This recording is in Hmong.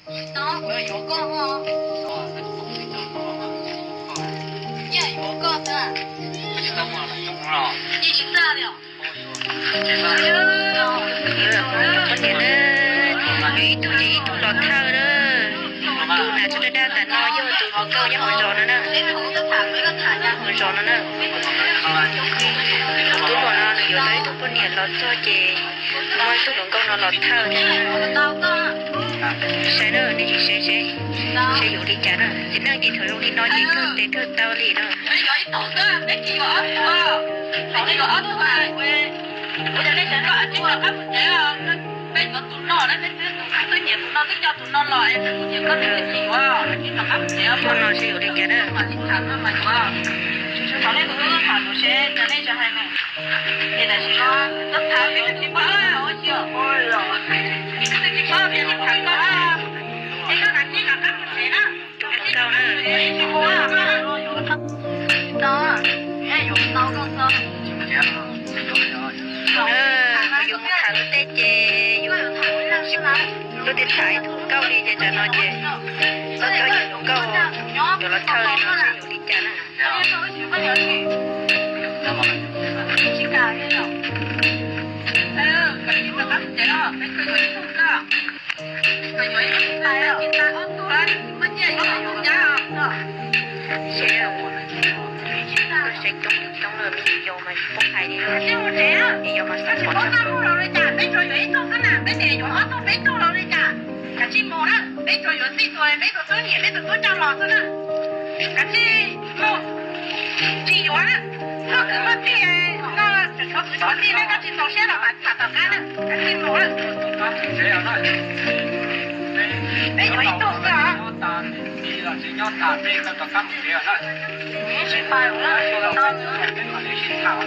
Tsis tau, kuv yuav yuav koj os. Yeej yuav koj xwb. Yeej tsis txaj li os. Poj niam na, ib tug ces ib tug los thawj na. Tus hnav tsho daj daj tas no yog tus hluas nkauj nyob hauv zos no na. Hauv zos no na. Tus tub hluas no nws yuav tau ib tug poj niam los txog ces muaj ib tug hluas nkauj no los thawj thiab. Saib na, nej sim saib seb, seb yuav li cas na. Txiv neej ces thaum zoo li no ces kawg tes kawg taw li na. Tus no seb yuav li cas na. Yus mus tham luag tej ces yus, luag twb tham ib tug nkauj li ces tsam no ces luag cov yus nkauj yuav los thawj li no seb yuav li cas na. Seb, saib coob coob lawm, me nyuam yaus mas tsis paub hais li, me nyuam yaus mas xav pom tag. Kav tsij mus na, peb tsuas yuav txij tus peb tug tub niam, peb tus tub coj los xwb na. Kav tsij mus, tsis yuav na. Koj kwv koj tij, koj tsov kwv tsov tij ne, koj tsis txaus siab los mam tham tom qab na. Kav tsij mus na. Peb yuav ib tug xwb os. Tsis pais, tau